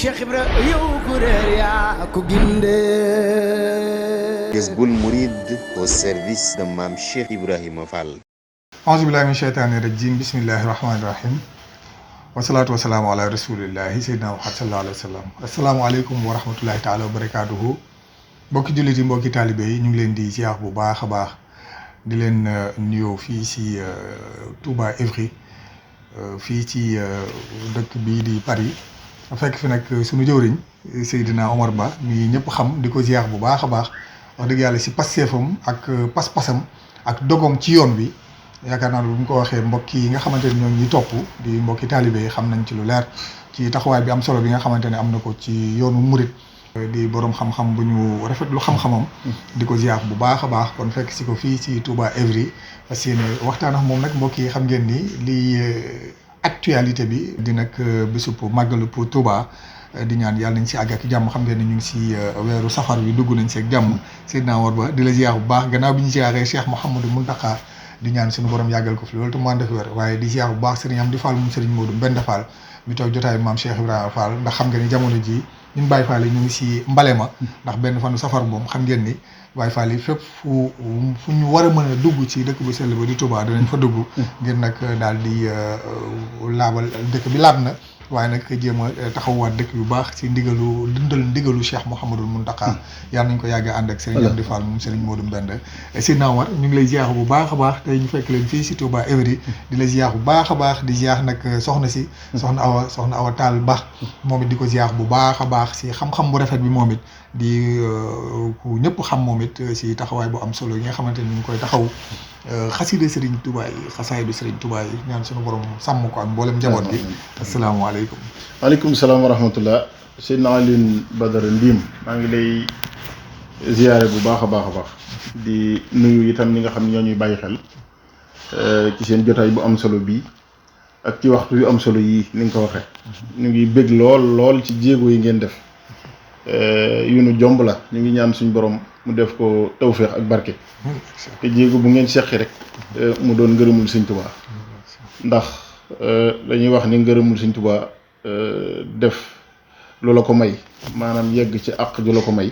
Cheikh Ibra yow ku réer yaa ko gindee. Jazboul Mouride au service de Mame Cheikh Ibrahima Fall. auzu billahi min sheytaani rajim bismillahi rahmaani rahim wasalaatu wasalaamu ala rasulillahi sayyidina Muhammad sallallahu alayhi wa sallam. asalaamaaleykum wa rahmatullahi taala wa barakaatuhu. mbokki jullit yi mbokki taalibe yi ñu ngi leen di ziar bu baax a baax di leen nuyoo fii si Touba Évry fii ci dëkk bii di Paris fekk fi nag suñu jëwriñ Seydina Omar Ba mi ñëpp xam di ko ziar bu baax a baax wax dëgg yàlla si passeefam ak pas-pasam ak dogom ci yoon bi yaakaar naa ne bu ñu ko waxee mbokk yi nga xamante ne ñoo ñuy topp di mbokki taalibe yi xam nañ ci lu leer ci taxawaay bi am solo bi nga xamante ne am na ko ci yoonu murit di borom xam-xam bu ñu rafetlu xam-xamam. di ko ziar bu baax a baax kon fekk si ko fii ci Touba Évry parce que waxtaan ak moom nag mbokk yi xam ngeen ni lii actualité bi di nag bésub màggalu pour Touba di ñaan yàlla nañ si àgg ak jàmm xam ngeen ni ñu ngi si weeru safar bi dugg nañ si ak jàmm Seydina Omar Ba di la ziar bu baax gannaaw bi ñu ziaree Cheikh Mouhamadou Mountakha di ñaan suñu borom yàggal ko fi loolu te mu ànd ak wér waaye di ziar bu baax Serigne Amdi Fall moom Serigne Modou Mbenda Fall mi toog jotaay maam Cheikh Ibrahima Fall ndax xam nga ni jamono ji ñun Baye Fall yi ñu ngi si mbale ma ndax benn fanu safar moom xam ngeen ni Baye Fall yi fépp fu ñu war a mën a dugg ci dëkk bu sell ba di Touba danañ fa dugg ngir nag daal di laabal dëkk bi laab na waaye nag jéem a taxawaat dëkk yu baax ci ndigalu Cheikh Mouhamadul Mountakha yàlla nañ ko yàgg a ànd ak Serigne Amdi Fall moom Serigne Modou Mbenda. Seydina Omar ñu ngi lay ziar bu baax a baax tey ñu fekk leen fii si Touba Évry di la ziar bu baax a baax di ziar nag soxna Awa Tall Ba moom it di ko ziar bu baax a baax si xam-xam bu rafet bi moom it di ku ñëpp xam moom it si taxawaay bu am solo yi nga xamante ni ñu ngi koy taxaw xasida Serigne Touba yi xasaayidu Serigne Touba yi ñaan suñu borom sàmm ko ak mboolem njaboot gi. asalaamaaleykum. waaleykum salaam wa rahmatullah. Seydina Alioune Badara Ndim maa ngi lay ziyaare bu baax a baax a baax di nuyu itam ñi nga xam ne ñoo ñuy bàyyi xel ci seen jotaay bu am solo bii ak ci waxtu yu am solo yii ni nga ko waxee. ñu ngi bég lool ci jéego yi ngeen def yu nu jomb la ñu ngi ñaan suñu borom mu def ko tawféex ak barke. te jéego bu ngeen seqi rek mu doon ngërëmul Sëñ Tuubaa ndax dañuy wax ni ngërëmul Sëñ Tuubaa def lu la ko may maanaam yegg ci àq ju la ko may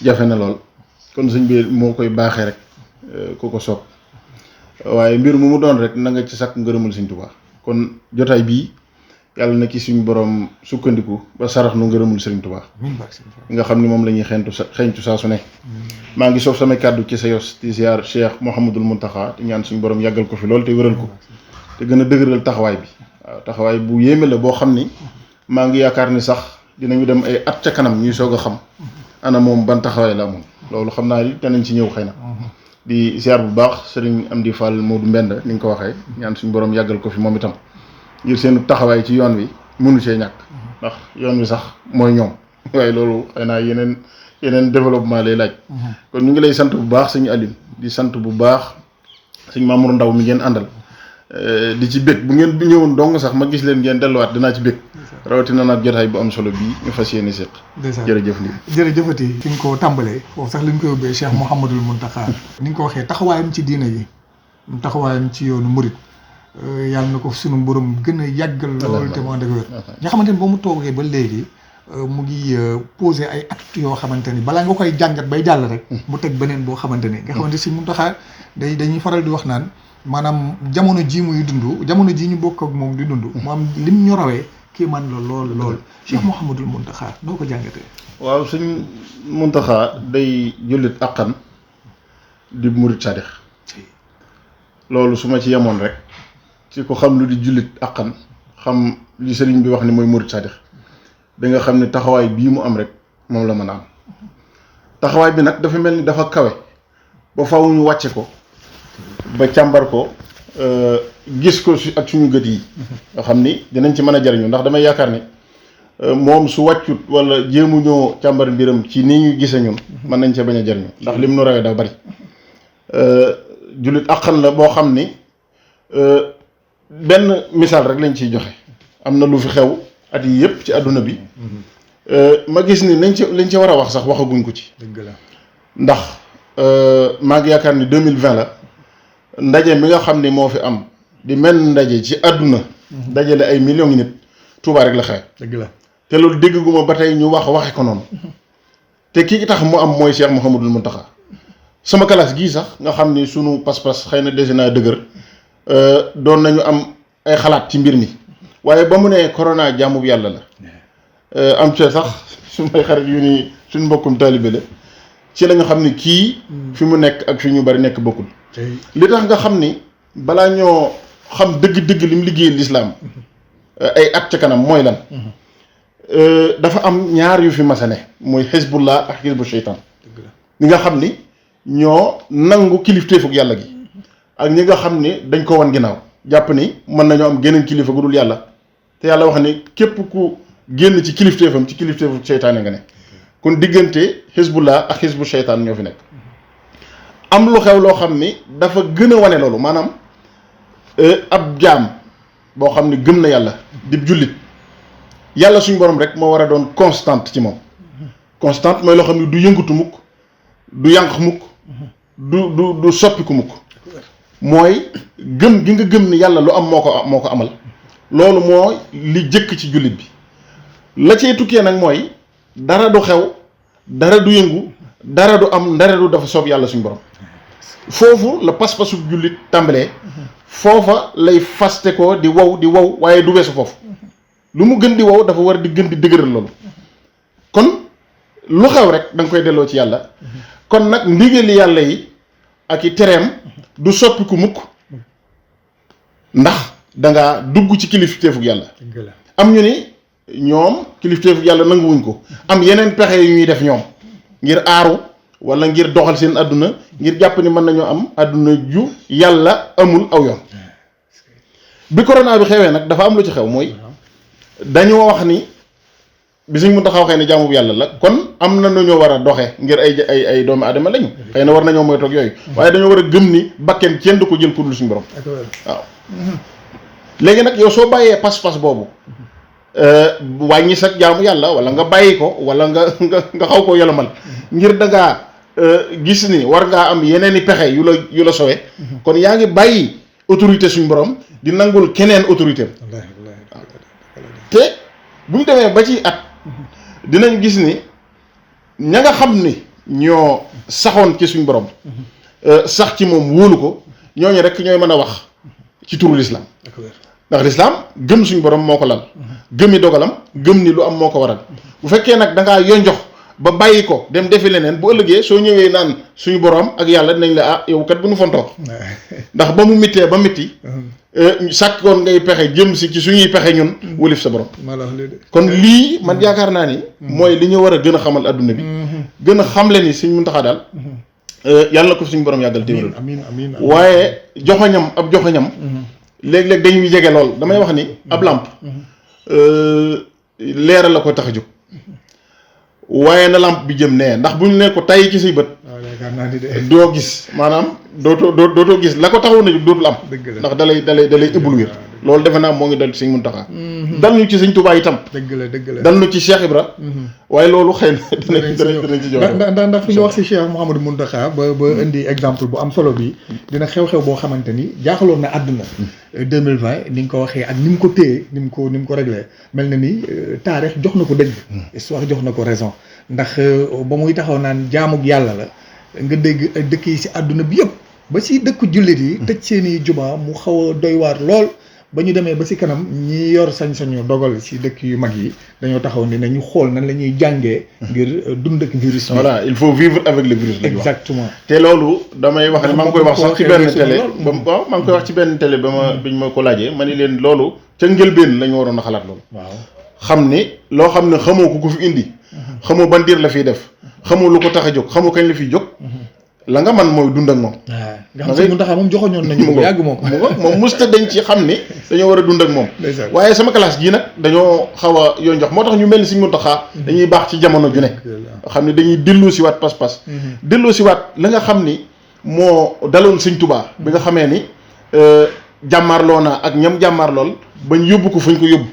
jafe na lool kon sëñ bi moo koy baaxee rek ku ko soob waaye mbir mu doon rek na nga ci sàkk ngërëmul Sëñ Tuubaa kon jotaay bii yàlla na ci suñu borom sukkandiku ba sarax nu ngërëmul Sëriñ Tuubaa nga xam ni moom la ñuy xeeñtu saa su ne. maa ngi soof samay kàddu ci sa yos di ziar Cheikh Mouhamadul Mountakha te ñaan suñu borom yàggal ko fi lool te wéral ko te gën a dëgëral taxawaay bi waaw taxawaay bu yéeme la boo xam ni maa ngi yaakaar ni sax dinañu dem ay at ca kanam ñuy soog a xam ana moom ban taxawaay la amoon loolu xam naa ni danañ ci ñëw xëy na. di ziar bu baax Serigne Amdi Fall Modou Mbenda ni nga ko waxee ñaan suñu borom yàggal ko fi moom itam ngir seen taxawaay ci yoon wi mënu see ñàkk ndax yoon wi sax mooy ñoom waaye loolu xëy naa yeneen développement lay laaj. kon ñu ngi lay sant bu baax sëñ Alioune di sant bu baax sëñ Mamour Ndaw mi ngeen àndal di ci bég bu ngeen ñëwoon dong sax ma gis leen ngeen delluwaat dinaa ci bég rawatina nag jotaay bu am solo bii ñu fas yéene séq. jërëjëf li jërëjëfati fi nga ko tàmbalee foofu sax li ñu koy yóbbee Cheikh Mouhamadul Mountakha ni nga ko waxee taxawaayam ci diina yi taxawaayam ci yoonu murit yàlla na ko sunu borom gën a yàggal loolu te moo ànd ak wér nga xamante ni ba mu toogee ba léegi mu ngi posé ay actes yoo xamante ni balaa nga koy jàngat bay jàll rek mu teg beneen boo xamante ni nga xamante si Mountakha dañuy faral di wax naan maanaam jamono ji muy dund jamono ji ñu bokk ak moom di dund mu am lim ñu rawee kii man la lool Cheikh Mouhamadul Mountakha noo ko jàngatee. waaw suñ Mountakha day jullit àqan di murit sadix loolu su ma ci yemoon rek ci ko xam lu di jullit àqan xam li sëriñ bi wax ni mooy murit sadix da nga xam ne taxawaay bii mu am rek moom la mën a am taxawaay bi nag dafa mel ni dafa kawe ba faw ñu wàcce ko ba càmbar ko gis ko ak suñu gët yi nga xam ni dinañ ci mën a jariñu ndax damay yaakaar ni moom su wàccut wala jéemu ñoo càmbar mbiram ci ni ñu gise ñun mën nañ cee bañ a jariñu ndax lim nu rawee dafa bari jullit àqan la boo xam ni benn misaal rek lañ ciy joxe am na lu fi xew at yi yëpp ci àdduna bi ma gis ni lañ ci war a wax sax waxaguñ ko ci. dëgg la ndax maa ngi yaakaar ni 2020 la ndaje mi nga xam ni moo fi am di mel ndaje ci àdduna dajale ay millions yi nit Touba rek la xew. dëgg la te loolu dégg gu ma ba tey ñu waxe ko noonu te ki tax mu am mooy Cheikh Mouhamadul Mountakha sama classe gii sax nga xam ni sunu pas-pas xëy na dese naa dëgër doon nañu am ay xalaat ci mbir mi waaye ba mu ne corona jàmmub yàlla la am ci sax suñu may xarit yu ni suñu mbokkum taalibe la ci la nga xam ni kii fi mu nekk ak fi ñu bari nekk bokkul li tax nga xam ni balaa ñoo xam dëgg-dëgg li mu liggéeyal lislaam ay at ca kanam mooy lan dafa am ñaar yu fi masane mooy xisbullah ak xisbu sheytaan ñi nga xam ni ñoo nangu kilifteefug yàlla gi ak ñi nga xam ni dañ ko wan ginnaaw jàpp ni mën nañoo am geneen kilifa gu dul yàlla te yàlla wax ni képp ku génn ci kilifteefam ci kilifteefug sheytaane nga ne kon diggante xisbullah ak xisbu sheytaan ñoo fi nekk am lu xew loo xam ni dafa gën a wane loolu maanaam ab jaam boo xam ni gëm na yàlla di jullit yàlla suñu borom rek moo war a doon constante ci moom constante mooy loo xam ni du yëngatu mukk du yànq mukk du soppiku mukk mooy gëm gi nga gëm ni yàlla lu am moo ko amal loolu moo li jëkk ci jullit bi la cee tukkee nag mooy dara du xew dara du yëngu dara du am ndara du dafa soob yàlla suñu borom foofu la pas-pasu jullit tàmbalee foofa lay faste ko di wow waaye du weesu foofu lu mu gën di wow dafa war di gën di dëgëral loolu kon lu xew rek da nga koy delloo ci yàlla kon nag ndigali yàlla yi ak i tereem du soppiku mukk ndax dangaa dugg ci kilifteefug yàlla am ñu ni ñoom kilifteefug yàlla nanguwuñ ko am yeneen pexe yu ñuy def ñoom ngir aaru wala ngir doxal seen àdduna ngir jàpp ni mën nañoo am àdduna ju yàlla amul aw yoon bi corona bi xewee nag dafa am lu ci xew mooy dañoo wax ni bi suñ mun taxaw xëy ne jaamu bu yàlla la kon am na nu ñoo war a doxee ngir ay doomu aadama lañu xëy na war nañoo moy toog yooyu waaye dañoo war a gëm ni bakken kenn du ko jël ku dul suñu borom waaw léegi nag yow soo bàyyee pas-pas boobu wàññi sa jaamu yàlla wala nga bàyyi ko wala nga xaw koo yolomal ngir dangaa gis ni war ngaa am yeneen i pexe yu la sowe kon yaa ngi bàyyi autorité suñu borom di nangul keneen autorité te bu ñu demee ba ci at dinañ gis ni ña nga xam ni ñoo saxoon ci suñu borom sax ci moom wóolu ko ñooñu rek ñooy mën a wax ci turu lislaam ndax lislaam gëm suñu borom moo ko lal gëmi dogalam gëm ni lu am moo ko waral bu fekkee nag da ngaa yonjox ba bàyyi ko dem defi leneen bu ëllëgee soo ñëwee naan suñu borom ak yàlla dinañ la ah yow kat bu nu fontoo ndax ba mu mittee ba mitti sàkkoon ngay pexe jëm si ci suñuy pexe ñun wëlif sa borom kon lii man yaakaar naa ni mooy li ñu war a gën a xamal adduna bi gën a xamle ni Sëñ Muntaxa daal yàlla na ko suñu borom yàggal téwéral amiin waaye ab joxoñam léeg-léeg dañuy jege lool damay wax ni ab làmp leeral la ko tax a jóg waaye na làmp bi jëm nee ndax bu ñu ne ko tay ci say bët doo gis maanaam dootoo gis la ko taxaw na jóg dootul am ndax dalay éblouir loolu defe naa moo ngi dal ci Sëñ Muntaxa dal ñu ci Sëñ Tuubaa itam dëgg la dal ñu ci Cheikh Ibra waaye loolu xëy na danañ ci jox ndax fi ñu wax si Cheikh Mouhamadou Mountakha ba indi exemple bu am solo bi dina xew-xew boo xamante ni jaaxaloon na àdduna 2020 ni nga ko waxee ak ni mu ko téye ni mu ko réglé mel na ni taarix jox na ko dëgg histoire jox na ko raison ndax ba muy taxaw naan jaamug yàlla la nga dégg dëkk yi si àdduna bi yëpp ba si dëkku jullit yi tëj seeni juma mu xaw a doy waar lool ba ñu demee ba si kanam ñi yor sañ-sañu dogal si dëkk yu mag yi dañoo taxaw ni nañu xool nan la ñuy jàngee ngir dund ak virus bi. Voilà, il faut vivre avec le virus. Exactement. te loolu damay wax ne maa ngi koy wax sax ci benn télé waaw maa ngi koy wax ci benn télé ba ma biñ ma ko laajee ma ni leen loolu ca njëlbéen la ñu waroon a xalaat loolu. waaw xam ni loo xam ne xamoo ko fi indi. xamoo ban diir la fiy def. xamoo lu ko tax a jóg xamoo kañ la fiy jóg. la nga man mooy dund ak moom. nga xam Sëñ Muntaxa moom joxoñoon nañu ko yàgg moom. moom musta dañ ci xam ni dañoo war a dund ak moom. waaye sama classe gii nag dañoo xaw a yoo jox moo tax ñu mel ni Sëñ Muntaxa dañuy baax ci jamono ju ne. xam ni dañuy dellu si waat pas-pas. dellu si waat la nga xam ni moo daloon Sëñ Tuubaa bi nga xamee ni jàmmaarloo naa ak ñam jàmmaarlool bañ yóbbu ko fuñ ko yóbbu.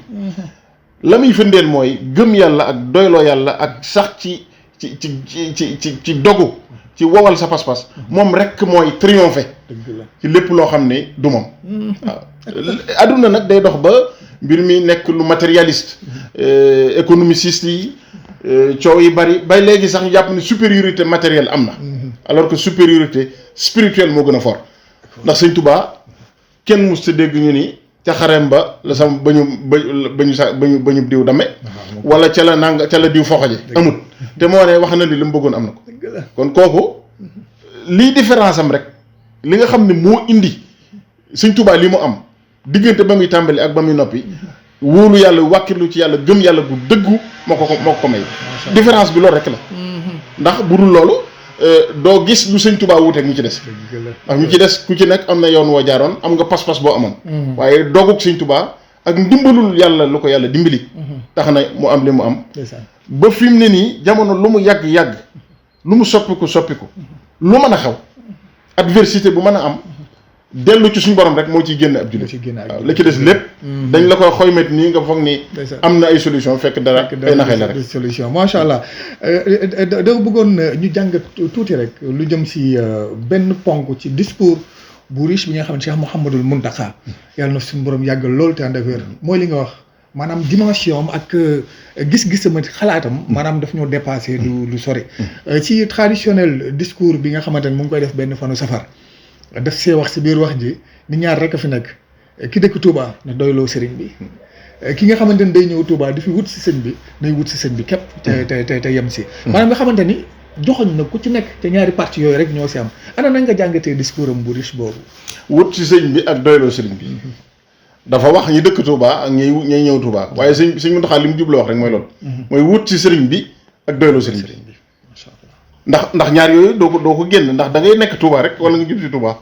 la muy firndeel mooy gëm yàlla ak doyloo yàlla ak sax ci dogu. ci wowal sa pas-pas moom rek mooy triompher ci lépp loo xam ne du moom waaw adduna nag day dox ba mbir mi nekk lu matérialiste économiciste yi coow yi bari ba léegi sax ñu jàpp ne supériorité matérielle am na alors que supériorité spirituelle moo gën a fort ndax sëñ Touba kenn mus ta dégg ñu ni ca xarem ba la sama bañu diw dame wala ca la diw foxaje amut te moo ne wax na ni li mu bëggoon am na ko kon kooku lii différence am rek li nga xam ne moo indi sëñ Touba li mu am diggante ba muy tàmbali ak ba muy noppi wóolu yàlla wàkkilu ci yàlla gëm yàlla gu dëggu moo ko may différence bi loolu rek la ndax bu dul loolu doo gis lu sëñ Touba wuuteeg ñu ci des ndax ñu ci des ku ci nekk am na yoon woo jaaroon am nga pas-pas boo amoon waaye doogug sëñ Touba ak ndimbalul yàlla lu ko yàlla dimbali tax na mu am li mu am ba fi mu ne nii jamono lu mu yàgg-yàgg lu mu soppiku lu mën a xew adversité bu mën a am dellu ci suñu borom rek moo ciy génn ab jullit waaw la ci des lépp dañ la koy xoymet nii nga foog ni am na ay solution fekk dara ay naxee la rek solution macha allah dafa bëggoon ñu jàngat tuuti rek lu jëm si benn ponk ci discours bu riche bi nga xam ne Cheikh Mouhamadul Mountakha yàlla na suñu borom yàggal loolu te ànd ak wér mooy li nga wax maanaam dimension am ak gis-gisam xalaatam maanaam daf ñoo dépassé lu sori ci traditionnel discours bi nga xamante ne mu ngi koy def benn fanu safar daf see wax si biir wax ji ni ñaar rek a fi nekk ki dëkk Touba na doyloo sëriñ bi ki nga xamante ni day ñëw Touba di fi wut si sëñ bi nay wut si sëñ bi képp te yem si maanaam nga xamante ni joxoñ na ku ci nekk te ñaari parti yooyu rek ñoo si am ana nañ nga jàngatee discours am bu riche boobu wut si sëñ bi ak doyloo sëriñ bi dafa wax ñi dëkk Touba ak ñi ñëw Touba waaye sëñ Mountakha li mu jublu wax rek mooy loolu mooy wut si sëriñ bi ak doyloo sëriñ bi ndax ñaar yooyu doo ko génn ndax da ngay nekk Touba rek wala nga jub si Touba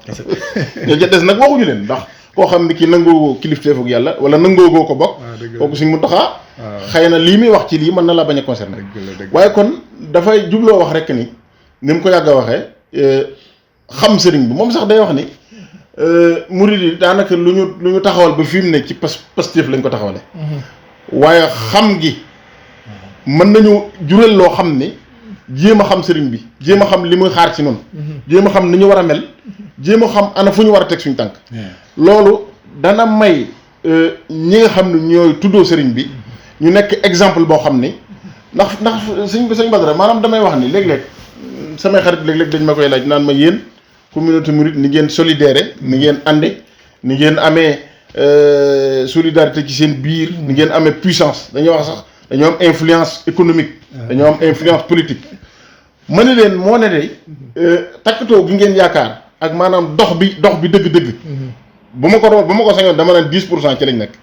ña ca des nag waxuñu leen ndax koo xam ne kii nangoo kilifteef ak yàlla wala nangoo goo ko bokk kooku sëñ Mountakha xëy na lii muy wax ci lii mën na laa bañ a concerné waaye kon dafay jubloo wax rek ni mu ko yàgg a waxee xam sëriñ bi moom sax day wax ni murid yi daanaka lu ñu taxawal ba fi mu ne ci Pastef lañ ko taxawale waaye xam gi mën nañu jural loo xam ni jéem a xam sëriñ bi jéem a xam li muy xaar ci noonu jéem a xam ni ñu war a mel jéem a xam ana fu ñu war a teg suñu tànk loolu dana may ñi nga xam ne ñooy tuddoo sëriñ bi ñu nekk exemple boo xam ni ndax sëñ Badara maanaam damay wax ni léeg-léeg samay xarit léeg-léeg dañ ma koy laaj naan ma yéen communauté mouride ni ngeen solidaire ni ngeen ànde ni ngeen amee solidarité ci seen biir ni ngeen amee puissance dañuy wax sax dañoo am influence économique dañoo am influence politique ma ne leen moo ne day takkatoo gi ngeen yaakaar ak maanaam dox bi dëgg-dëgg bu ma ko sañoon dama naan 10% ci lañ nekk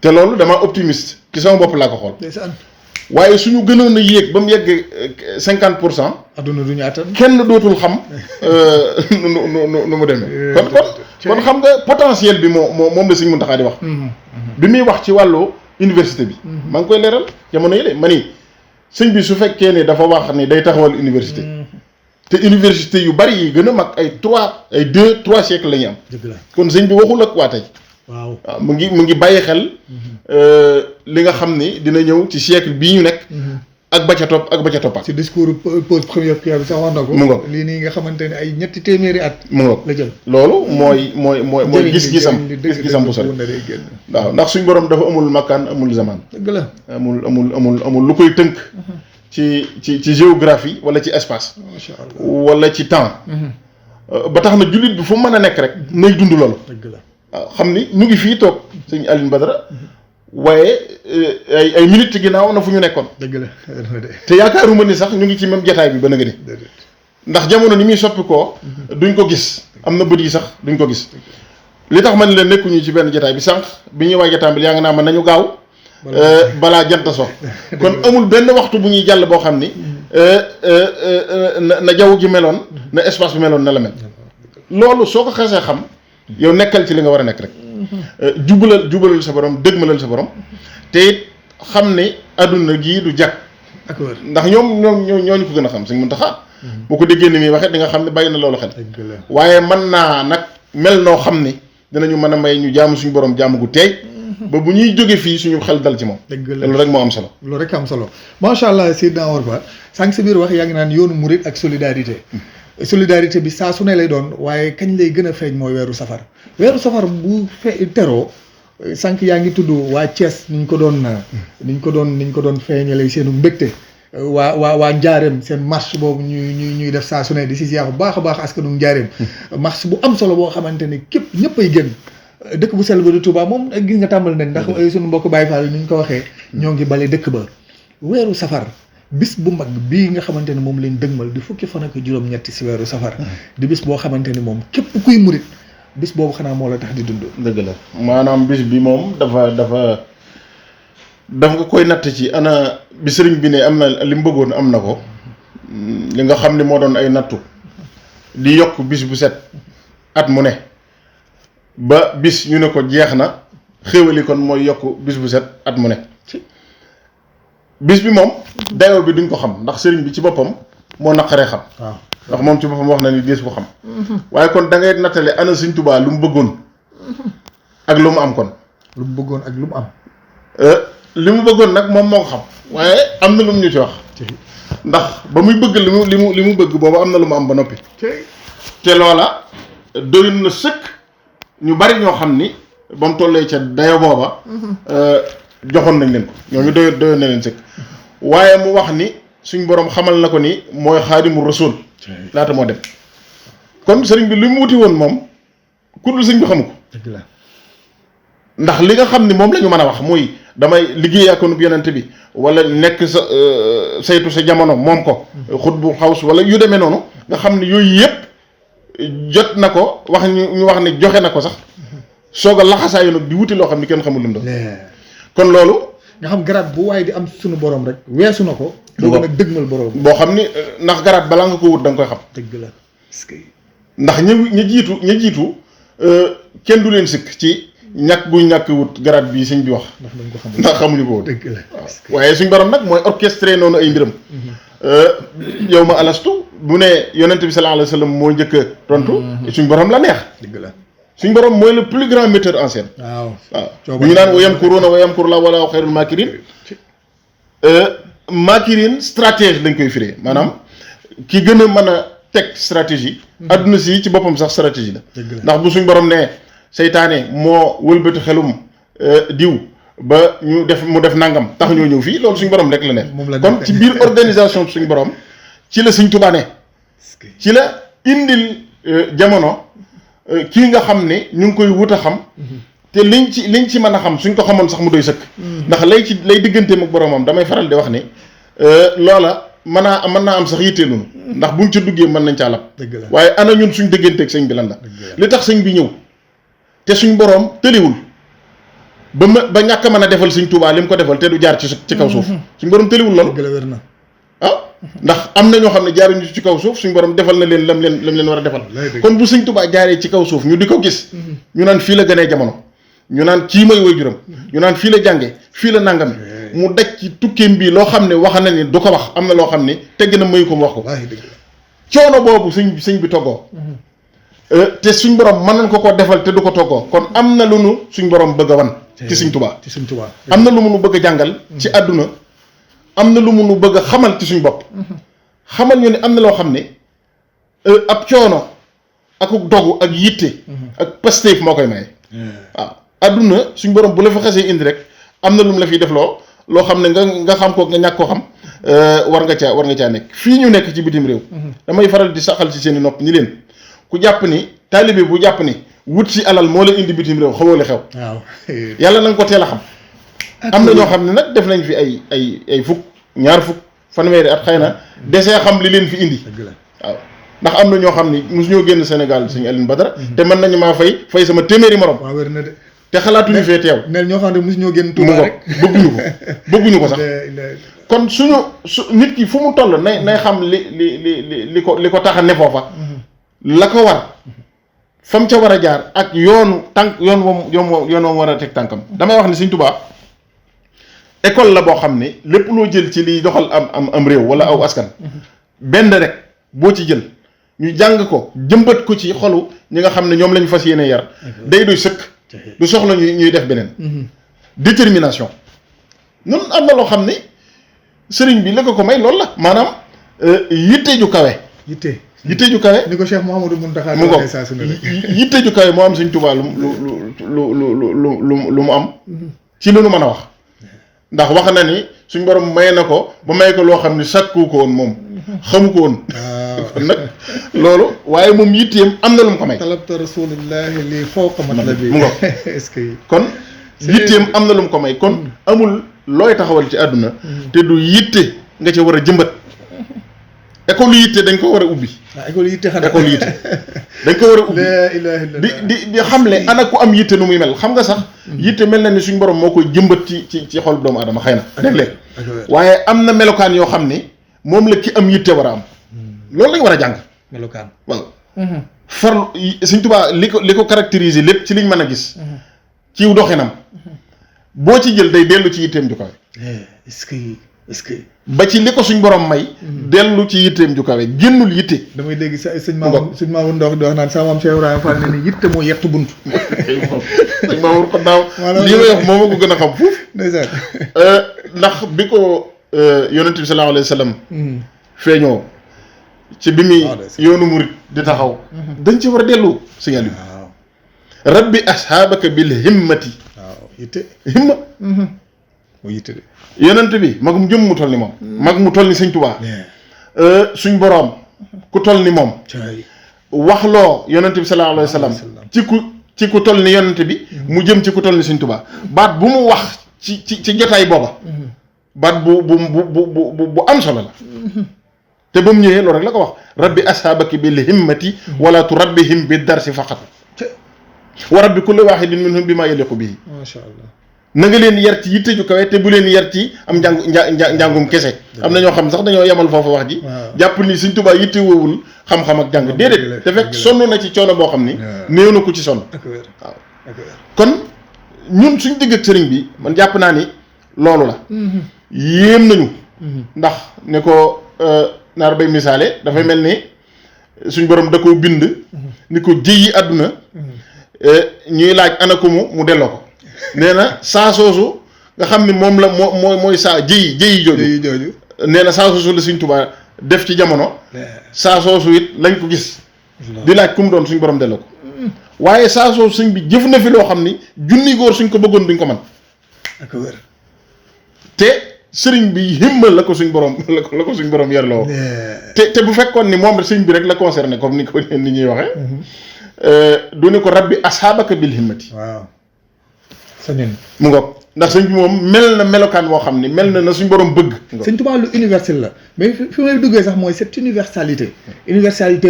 te loolu dama optimiste ci sama bopp laa ko xool waaye suñu gënoon a yéeg ba mu yegg 50% adduna du ñu attan kenn dootul xam nu mu demee kon xam nga potentiel bi moom la Sëñ Mountakha di wax bi muy wax ci wàllu université bi maa ngi koy leeral jamono yële ma ni sëñ bi su fekkee ne dafa wax ni day taxawal université te université yu bari yi gën a mag ay 2-3 siècles la ñu am kon sëñ bi waxul ak waa tey waaw mu ngi bàyyi xel li nga xam ni dina ñëw ci siècle bii ñu nekk ak ba ca topp ak ba ca toppaat ci discours pose première pierre bi sax wax na ko mu ngoog lii nii nga xamante ne ay ñetti téeméeri at mu ngoog la jël loolu mooy gis-gisam bu sori waaw ndax suñ borom dafa amul makkaan amul zaman dëgg la amul lu koy tënk ci géographie wala ci espace macha allah wala ci temps ba tax na jullit bi fu mën a nekk rek nay dund loolu dëgg la waaw xam ni ñu ngi fii toog sëñ Alioune Badara waaye ay minutes ci ginnaaw na fu ñu nekkoon. dëgg la te yaakaaruma ni sax ñu ngi ci même jataay bi ba nga ni ndax jamono ni muy soppi koo duñ ko gis am na bët yi sax duñ ko gis li tax man leen nekkuñu ci benn jataay bi sànq bi ñuy waaj a tàmbali yaa ngi naa man nañu gaaw balaa jant so kon amul benn waxtu bu ñuy jàll boo xam ni na jaww ji meloon na espace bi meloon na la mel loolu soo ko xasee xam yow nekkal ci li nga war a nekk rek jubalal sa borom dëgmalal sa borom te it xam ne adduna gii du jag ndax ñooñu ko gën a xam Sëñ Mountakha boo ko déggee ni muy waxee di nga xam ne bàyyi na loolu xel waaye mën naa nag mel noo xam ni dinañu mën a may ñu jaamu suñu borom jaamu gu teey ba bu ñuy jóge fii suñu xel dal ci moom loolu rek moo am solo loolu rek am solo macha allah Seydina Omar Ba sànq sa biir wax yaa ngi naan yoonu murit ak solidarité bi saa su ne lay doon waaye kañ lay gën a feeñ mooy weeru safar bu teroo sànq yaa ngi tudd waa Thiès niñ ko doon feeñalee seenu mbégte waa Njaareem seen marche boobu ñuy def saa su ne di si ziar bu baax a baax askanu Njaareem marche bu am solo boo xamante ne képp ñëpp ay génn dëkk bu sell ba di Touba moom gis nga tàmbali nañ ndax suñu mbokk Baye Fall ni ñu ko waxee ñoo ngi bale dëkk ba weeru safar bis bu mag bii nga xamante ne moom lañ dëgmal di fukki fan ak juróom-ñetti si weeru safar di bis boo xamante ne moom képp kuy murit bis boobu xanaa moo la tax di dund. dëgg la maanaam bis bi moom dafa nga koy natt ci ana bi sëriñ bi ne am na li mu bëggoon am na ko li nga xam ne moo doon ay nattu di yokk bis bu set at mu ne ba bis ñu ne ko jeex na xéwali kon mooy yokk bis bu set at mu ne bis bi moom dayoo bi duñ ko xam ndax sëriñ bi ci boppam moo naqaree xam. waaw ndax moom ci boppam wax na ni dees ko xam. waaye kon da ngay nattale ana Sëriñ Tuubaa lu mu bëggoon ak lu mu am kon. lu mu bëggoon ak lu mu am. li mu bëggoon nag moom moo ko xam waaye am na lu mu ñu ci wax. ndax ba muy bëgg li mu bëgg boobu am na lu mu am ba noppi. te loola doyul na sëkk ñu bari ñoo xam ni ba mu tollee ca dayo booba. joxoon nañ leen ko ñooñu doyoon na leen sëkk waaye mu wax ni suñ borom xamal na ko ni mooy xaadimu rasul laata moo dem kon sëriñ bi li mu wuti woon moom ku dul sëñ bi xamu ko. dëgg la ndax li nga xam ni moom la ñu mën a wax muy damay liggéey ak nu yonent bi wala nekk sa saytu sa jamono moom ko xut bu xaws wala yu demee noonu nga xam ne yooyu yëpp jot na ko wax ñu wax ne joxe na ko sax soog a laxasaayu nag di wuti loo xam ni kenn xamul lu mu doon kon loolu nga xam garaat bu waaye di am suñu borom rek weesu na ko. doo nag dëgmal borom boo xam ni ndax garaat balaa nga ko wut da nga koy xam. dëgg la est-ce que ndax ña jiitu kenn du leen sikk ci ñàkk guñ ñàkk wut garaat bii sëñ bi wax. ndax xamuñu ko woon. dëgg la waaye suñ borom nag mooy orchestré noonu ay mbiram. yow ma alastu bu ne yonent bi sallallahu alayhi wa sallam moo njëkk a tontu. suñ borom la neex. dëgg la. suñ borom mooy le plus grand metteur en scène. waaw bu ñu naan wa yamkuruuna wa yamkuru llaahu wallaahu xayrul maakirin maakirin stratège lañ koy firee maanaam ki gën a mën a teg stratégie. adduna si ci boppam sax stratégie la. ndax bu suñ borom ne seytaane moo wëlbati xelum diw ba ñu mu def nangam tax ñoo ñëw fii loolu suñ borom rek la ne. kon ci biir organisation suñ borom ci la Sëñ Tuubaa ne ci la indil jamono. kii nga xam ne ñu ngi koy wut a xam te liñ ci mën a xam suñ ko xamoon sax mu doy sëkk ndax lay digganteem ak boromam damay faral di wax ni loola mën naa am sax yitteelunu ndax buñ ca duggee mën nañ caa lab waaye ana ñun suñ digganteeg sëñ bi lan la li tax sëñ bi ñëw te suñ borom tëliwul ba ñàkk a mën a defal Sëñ Tuubaa li mu ko defal te du jaar ci kaw suuf suñ borom tëliwul loolu ndax am na ñoo xam ne jaaruñu ci kaw suuf suñu borom defal na leen lam leen war a defal kon bu Sëñ Tuubaa jaaree ci kaw suuf ñu di ko gis ñu naan fii la gënee jamono ñu naan kii mooy waajuram ñu naan fii la jànge fii la nangame mu daj ci tukkeem bi loo xam ne wax na ni du ko wax am na loo xam ni tegg na mayu ko mu wax ko coono boobu sëñ bi toggoo te suñ borom mën nañ ko defal te du ko toggoo kon am na lu nu suñ borom bëgg a wan ci Sëñ Tuubaa am na lu mu nu bëgg a jàngal ci àdduna am na lu mu nu bëgg a xamal ci suñ bopp xamal ñu ne am na loo xam ne ab coono ak dogu ak yitte ak pastéef moo koy maye waaw adduna suñ borom bu la fa xasee indi rek am na lu mu la fiy def loo xam ne nga xam ko nga ñàkk koo xam war nga caa nekk fii ñu nekk ci bitim réew damay faral di saxal ci seen i nopp ni leen ku jàpp ni taalibe bu jàpp ni wut si alal moo la indi bitim réew xamoo li xew yàlla na nga ko teel a xam am na ñoo xam ne nag def nañ fi ay fukk ñaar fukk fanweeri at xëy na desee xam li leen fi indi waaw ndax am na ñoo xam ni mosu ñoo génn Sénégal sëñ Alioune Badara te mën nañu maa fay sama téeméeri morom te xalaatuñu fee teew ñoo xam ne mosu ñoo génn Touba rek bëgguñu ko sax kon su nit ki fu mu toll nay xam li ko tax a ne foofa la ko war fam ca war a jaar ak yoon moom war a teg tànkam damay wax ni Sëñ Tuubaa école la boo xam ne lépp loo jël ci liy doxal am réew wala aw askan benn rek boo ci jël ñu jàng ko jëmbat ko ci xolu ñi nga xam ne ñoom lañu fas yéene yar day doy sëkk du soxla ñuy def beneen détermination nun am na loo xam ne sëriñ bi la ko may loolu la maanaam yitte ju kawe yitte ju kawe. ni ko Cheikh Mouhamadou Mountakha mu ngoog saa su ne rek. yitte ju kawe moo am Sëñ Tuubaa lu mu am. ci lu nu mën a wax. ndax wax na ni suñ borom may na ko ba may ko loo xam ne sakku ko woon moom. xamu ko woon. kon nag loolu waaye moom yitteem am na lu mu ko may. talabta rasulillahi li fawqa matlabi. mu ngoog est-ce que. kon yitteem am na lu mu ko may kon amul looy taxawal ci àdduna. te du yitte nga ca war a jëmbat. école yitte dañ ko war a ubbi. école yitte xanaa école yitte dañ ko war a ubbi. la ilaha illallah di xamle ana ku am yitte nu muy mel xam nga sax. yitte mel na ni suñ borom moo koy jëmbat ci xol doomu aadama xëy na. léeg-léeg waaye am na melokaan yoo xam ni moom la ki am yitte war a am. loolu lañ war a jàng. melokaan waaw. farlu Sëñ Tuubaa li ko caractériser lépp ci liñ mën a gis. ci doxinam. boo ci jël day dellu ci yitteem ju kawe. est-ce que. ba ci li ko suñ borom may. dellu ci yitteem ju kawe génnul yitte. damay dégg sëñ Mamour Ndox di wax naan sama maam Cheikh Ibrahima Fall ne ni yitte moo yettu bunt. sëñ Mamour kon daaw. lii may wax moo ma ko gën a xam fuuf. ndeysaan. ndax bi ko yonent bi sallallahu alayhi wa sallam. feeñoo ci bi muy yoonu murit di taxaw. dañ ci war a dellu signal bi. waaw rabbi ashaabaka bil himmati. waaw yitte himma. moo yitte de. yonent bi magum jëm mu toll ni moom. mag mu toll ni Sëñ Tuubaa. suñ boroom ku toll ni moom. wax loo yonent bi sallallahu alayhi wa sallam ci ku toll ni yonent bi. mu jëm ci ku toll ni Sëñ Tuubaa baat bu mu wax ci jotaay booba. baat bu am solo la. te ba mu ñëwee loolu rek la ko wax rabbi ashaabaki bil himmati wala turabbihim bi darsi faqat. wa rabbi kulli waahidin minhum bi maa yaliqu bihi. Masha Allah. na nga leen yar ci yitte ju kawe te bu leen yar ci am njàngum kese. am na ñoo xam sax dañoo yemal foofu wax ji. jàpp ni Sëñ Tuubaa yitte woowul xam-xam ak jàng déedéet. te fekk sonn na ci coono boo xam ni. néew na ko ci sonn. waaw kon ñun suñ digg ak sëriñ bi man jàpp naa ni loolu la. yéem nañu. ndax ne ko naar bay misaale dafay mel ni suñ borom da koo bind. ni ko jëyi àdduna. ñuy laaj ana ko mu delloo ko. nee na saa soosu nga xam ni moom la mooy saa jëyi jooju nee na saa soosu la Sëñ Tuubaa def ci jamono saa soosu it lañ ko gis di laaj ku mu doon suñ borom delloo ko waaye saa soosu sëñ bi jëf na fi loo xam ni junni góor suñ ko bëggoon duñ ko man ak wér te sëriñ bi himma la ko suñ borom la ko suñ borom yarloo te bu fekkoon ni moom sëñ bi rek la concerné comme ni ko ni ñuy waxee du ni ko rabbi ashaabaka bil himmati waaw mu ngoog ndax sëñ bi moom mel na melokaan woo xam ni mel na suñ borom bëgg. Sëñ Tuubaa lu universel la mais fi may duggee sax mooy cette universalité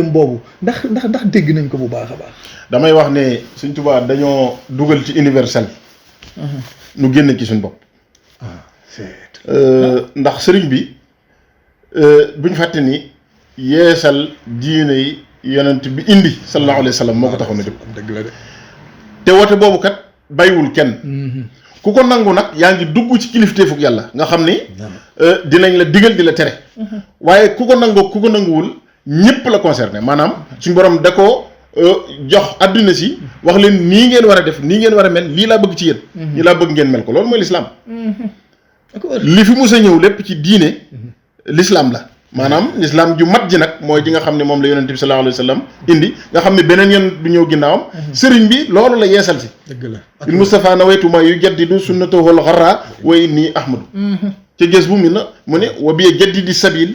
boobu ndax dégg nañ ko bu baax a baax. damay wax ne Sëñ Tuubaa dañoo dugal ci universel. nu génn ci suñ bopp. ndax sëriñ bi buñ fàtte ni yeesal diine yi yonent bi indi sallallahu alayhi wa sallam moo ko taxoon a jóg. dëgg la de te woote boobu kat. bàyyiwul kenn ku ko nangu nag yaa ngi dugg ci kilifteefug yàlla nga xam ni dinañ la digal di la tere waaye ku ko nangoo ku ko nanguwul ñëpp la concerné maanaam suñ borom da ko jox adduna si wax leen nii ngeen war a def nii ngeen war a mel lii laa bëgg ci yéen lii laa bëgg ngeen mel ko loolu mooy lislaam li fi mus a ñëw lépp ci diine lislaam la maanaam lislaam ju mat ji nag mooy ji nga xam ne moom la yonent bi sallallahu alayhi wa sallam indi nga xam ne beneen yoon du ñëw ginnaawam sëriñ bi loolu la yeesal si dëgg la il Mustafa nawaytuma yu jaddidu sunnatahu al-gharra wa inni ahmadu ca gës bu mi na mu ne wa biye jaddidi sabil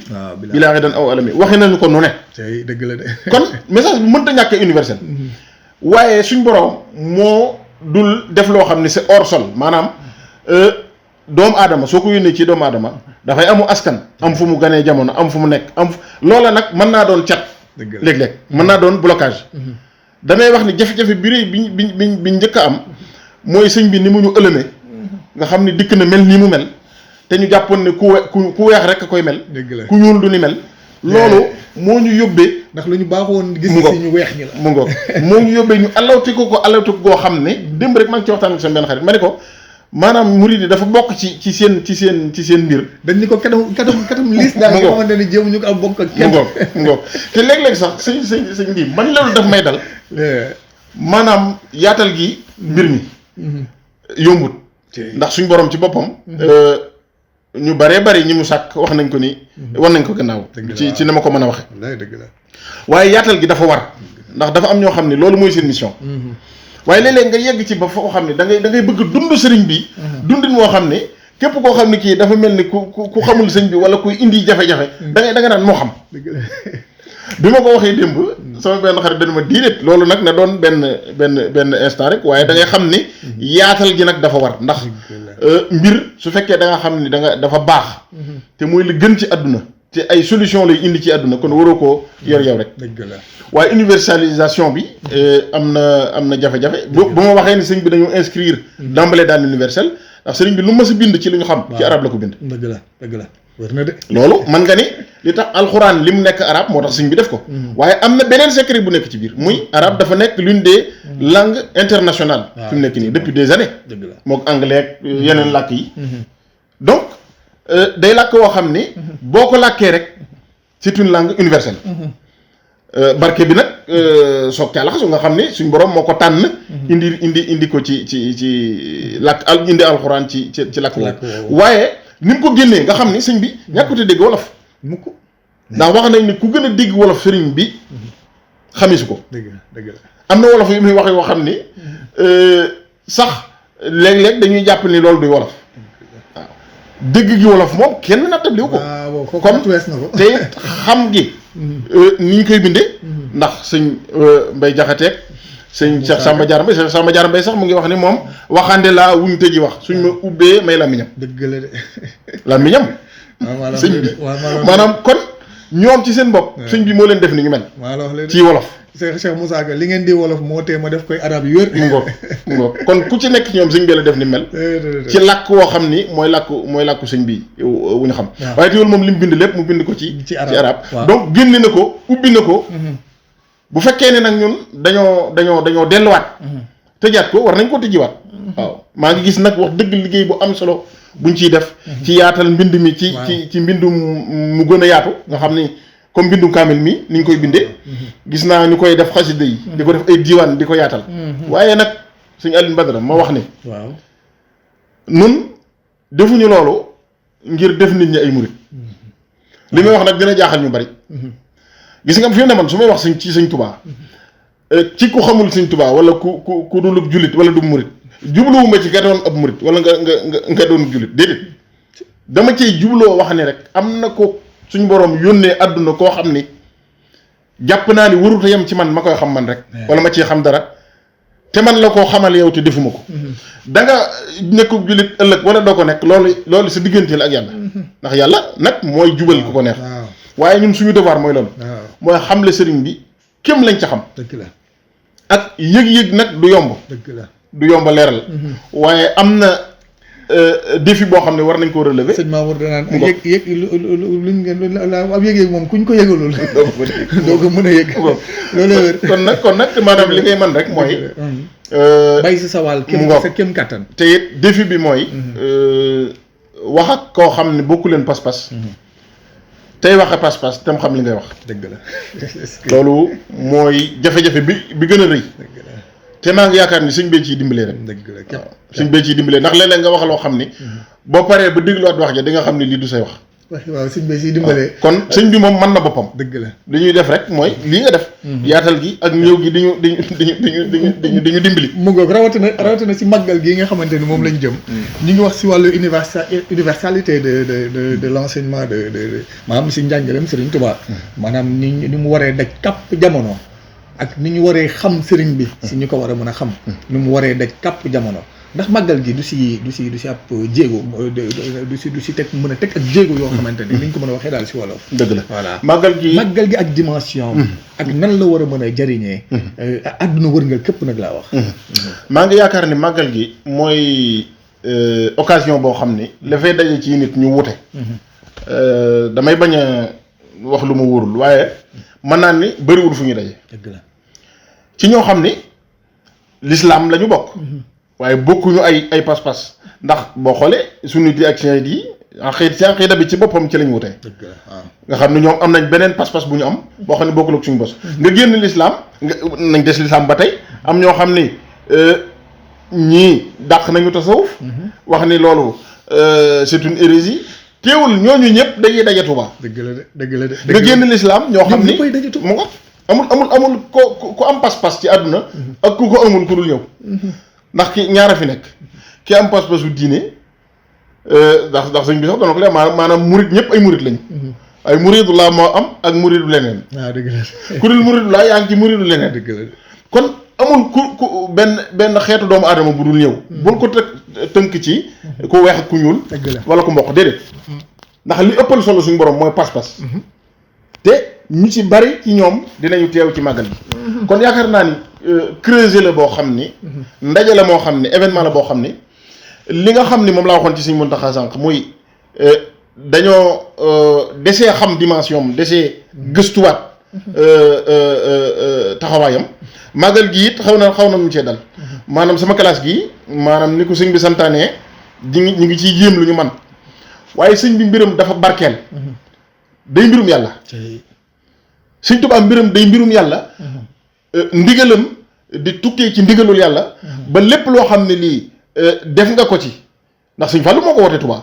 bilaa xidan aw alami waxe nañu ko nu ne tey dëgg la de kon message bu mënta ñàkk universel waaye suñ borom moo dul def loo xam ne c'est hors sol maanaam doomu aadama soo ko yónnee ci doomu aadama dafay amu askan am fu mu ganee jamono am fu mu nekk loola nag mën naa doon cat léeg-léeg mën naa doon blocage damay wax ni jafe-jafe bi rëy bi njëkk a am mooy sëñ bi ni mu ñu ëlëmee nga xam ni dikk na mel nii mu mel te ñu jàppoon ne ku weex rek a koy mel ku ñuul du ni mel loolu moo ñu yóbbee ndax lu ñu baaxoon gis si ñu weex ñi la mu ngoog moo ñu yóbbee ñu alawti ko goo xam ne démb rek maa ngi ci waxtaan ak seen benn xarit ma ne ko maanaam murid yi dafa bokk ci seen mbir. dañ ni ko katam liis daal nga xamante ne jéem ñu ko am bokk ak kenn. mu ngoog te léeg-léeg sax sëñ bi man loolu daf may dal. maanaam yaatal gi mbir mi. yombut. ndax suñ borom ci boppam. ñu baree bari ñi mu sàkk wax nañ ko ni wan nañ ko gannaaw ci na ma ko mën a waxe wallaay dëgg la waaye yaatal gi dafa war ndax dafa am ñoo xam ne loolu mooy seen mission waaye léeg-léeg nga yegg ci ba foo xam ne da ngay bëgg dund sëriñ bi dundin moo xam ne képp koo xam ne kii dafa mel ni ku xamul sëñ bi wala kuy indi jafe-jafe da nga naan moo xam bi ma ko waxee démb sama benn xarit dañu ma diiréet loolu nag na doon benn instant rek waaye da ngay xam ni yaatal gi nag dafa war ndax mbir su fekkee da nga xam ni dafa baax te mooy li gën ci àdduna te ay solution lay indi ci àdduna kon waroo koo yor yow rek waaye universalisation bi am na jafe-jafe bu ma waxee ni sëñ bi dañu inscrire d'emblée dans l'universel ndax sëriñ bi lu ma si bind ci li ñu xam ci arab la ko bind dëgg la wër na de loolu man nga ni li tax alxuraan li mu nekk arab moo tax sëñ bi def ko waaye am na beneen secret bu nekk ci biir muy arab dafa nekk l'une des langues internationales fi mu nekk nii depuis des années mook anglais ak yeneen làkk yi donc day làkk woo xam ni boo ko làkkee rek c'est une langue universelle barke bi nag soog caa laxasu nga xam ni suñ borom moo ko tànn indi ko ci làkk indi alxuraan ci làkk woowu waaye ni mu ko génnee nga xam ni sëñ bi ñàkkute dégg wolof mukk ndax wax nañ ni ku gën a dégg wolof sëriñ bi xamisu ko dëgg la am na wolof yu muy wax yoo xam ni sax léeg-léeg dañuy jàpp ni loolu duy wolof waaw dégg gi wolof moom kenn nattabliwu ko comme te xam gi ni ñu koy bindee ndax sëñ Mbay Jaxateeg sëñ Cheikh Samba Diarra Mbaye Samba Diarra Mbaye sax mu ngi wax ni moom waxande laa wuñ tëji wax suñ ma ubbee may làmmiñam dëgg la de làmmiñam sëñ bi maanaam kon ñoom ci seen bopp sëñ bi moo leen def ni ñu mel ci wolof Cheikh Moussa Ka li ngeen di wolof moo tee ma def koy arab yu wér mu ngoog kon ku ci nekk ñoom sëñ bi la def ni mel ci làkk woo xam ni mooy làkku sëñ bi wu ñu xam waaye teewul moom li mu bind lépp mu bind ko ci arab donc génne na ko ubbi na ko bu fekkee ne nag ñun dañoo delluwaat tëjaat ko war nañ ko tëjiwaat waaw maa ngi gis nag wax dëgg liggéey bu am solo buñ ciy def ci yaatal mbind mi ci mbindum mu gën a yaatu nga xam ni comme mbindum kaamil mi ni ñu koy bindee gis naa ñu koy def xasida yi di ko def ay diiwaan di ko yaatal waaye nag sëñ Alioune Badara ma wax ni waaw nun defuñu loolu ngir def nit ñi ay murit li may wax nag dina jaaxal ñu bari gis nga fi mu ne man su may wax ci sëñ Tubaa ci ku xamul sëñ Tubaa wala ku dulub jullit wala du murit jubluwuma ci nga doon ab murit wala nga doon jullit déedéet dama cey jubloo wax ne rek am na ko suñ borom yónnee àdduna koo xam ni jàpp naa ni waruta yem ci man ma koy xam man rek wala ma ciy xam dara te man la koo xamal yow te defuma ko da nga nekku jullit ëllëg wala doo ko nekk loolu sa diggante la ak yàlla ndax yàlla nag mooy jubal ku ko neex waaye ñun suñu devoir mooy loolu mooy xamle sëriñ bi kéem lañ ca xam dëgg la ak yëg-yëg nag du yomb dëgg la du yomb a leeral waaye am na défi boo xam ne war nañ koo relever sëñ Mamour danaan yëg luñ ngeen ab yëg-yëg moom kuñ ko yëgalul doo ko mën a yëg loolu wér kon nag maanaam li ngay mën rek mooy bay si sa wàll kem kàttan te it défi bi mooy wax ak koo xam ne bokku leen pas-pas tey waxe pas-pas tam xam li ngay wax dëgg la loolu mooy jafe-jafe bi gën a rëy te maa ngi yaakaar ni sëñ bee ciy dimbalee rek dëgg la képp sëñ bee ciy dimbalee ndax léeg-léeg nga wax loo xam ni boo paree ba dégluwaat wax ja di nga xam ni lii du say wax waaw sëñ bee ciy dimbalee kon sëñ bi moom mën na boppam dëgg la li ñuy def rek mooy lii nga def yaatal gi ak ñëw gi diñu dimbali mu ngoog rawatina si màggal gi nga xamante ni moom lañ jëm ñu ngi wax si wàllu universalité de l'enseignement de maanaam si njàngaleem Sëriñ Tuubaa maanaam ni mu waree daj kàpp jamono ak ni ñu waree xam sëriñ bi si ñu ko war a mën a xam ni mu waree daj kàpp jamono ndax màggal gi du si ab jéego du si teg mën a teg ak jéego yoo xamante ni liñ ko mën a waxee daal si wolof dëgg la voilà màggal gi ak dimension ak nan la war a mën a jariñee àdduna wërngal képp nag laa wax maa ngi yaakaar ni màggal gi mooy occasion boo xam ni dafay daje ci nit ñu wute damay bañ a wax lu ma wóorul waaye mën naa ni bëriwul fu ñu daje dëgg la ci ñoo xam ni l'islam la ñu bokk waaye bokkuñu ay pas-pas ndax boo xoolee sunniti ak chiite yi aqida bi ci boppam ci lañ wutee dëgg la waaw nga xam ne ñoom am nañ beneen pas-pas bu ñu am boo xam ne bokkul ak suñu bos nga génn l'islam nga nañ des l'islam ba tey am ñoo xam ni ñii dàq nañu tasawuf wax ni loolu c'est une hérésie teewul ñooñu ñëpp dañuy daje Touba. dëgg la de dëgg la de. nga génn l'islam ñoo xam ni daje Touba mu ko amul ku am pas-pas ci àdduna ak ku ko amul ku dul ñëw ndax ki ñaara fi nekk ki am pas-pasu diine ndax sëñ bi sax doona ko leer maanaam murit ñëpp ay murit lañ ay muridullah moo am ak muridu leneen dëgg la ku dul muridullah yaa ngi ci muridu leneen dëgg la kon amul ku benn xeetu doomu aadama bu dul ñëw bul ko tënk ci ku weex ak ku ñuul wala ku mboq déedéet ndax li ëppal solo suñu borom mooy pas-pas te ñu ci bari ci ñoom dinañu teew ci màggal bi kon yaakaar naa ni creuser la boo xam ni ndaje la moo xam ni événement la boo xam ni li nga xam ni moom laa waxoon ci Sëñ Muntaxa sànq muy dañoo desee xam dimension desee gëstuwaat taxawaayam màggal gi it xaw na mu cee dal maanaam sama classe gi maanaam ni ko sëñ bi santaanee ñu ngi ciy jéem lu ñu man waaye sëñ bi mbiram dafa barkeel day mbirum yàlla sëñ Tuubaa mbiram day mbirum yàlla ndigalam di tukkee ci ndigalul yàlla ba lépp loo xam ne lii def nga ko ci ndax sëñ Fallu moo ko wootee Tuubaa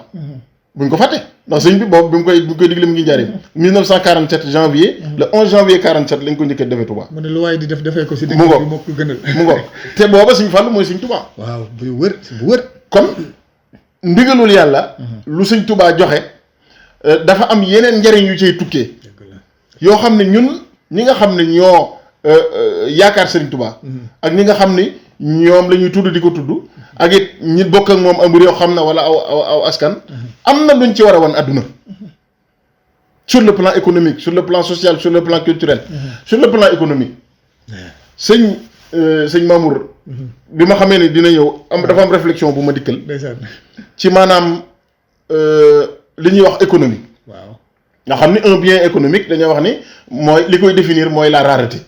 buñ ko fàtte ndax sëñ bi boobu bi mu koy digle mu ngi jaaree 1947 janvier le 11 janvier 47 lañ ko njëkkee defee Touba. mu ne lu waaye di defee ko si dëkk bi moo ko gënal mu ngoog te booba sëñ Fallu mooy sëñ Touba. waaw bu wër kon ndigalul yàlla lu sëñ Touba joxe dafa am yeneen njariñ yu cay tukkee yoo xam ne ñun ñi nga xam ne ñoo yaakaar sëriñ Touba ak ñi nga xam ne ñoom la ñuy tudd di ko tudd ak it ñi bokk ak moom am réew xam na wala aw askan am na luñ ci war a wan adduna sur le plan économique sur le plan social sur le plan culturel sur le plan économique sëñ Mamour bi ma xamee ne dina ñëw dafa am réflexion bu ma dikkal ci maanaam li ñuy wax économie waaw nga xam ni un bien économique dañoo wax ni mooy li koy définir mooy la rareté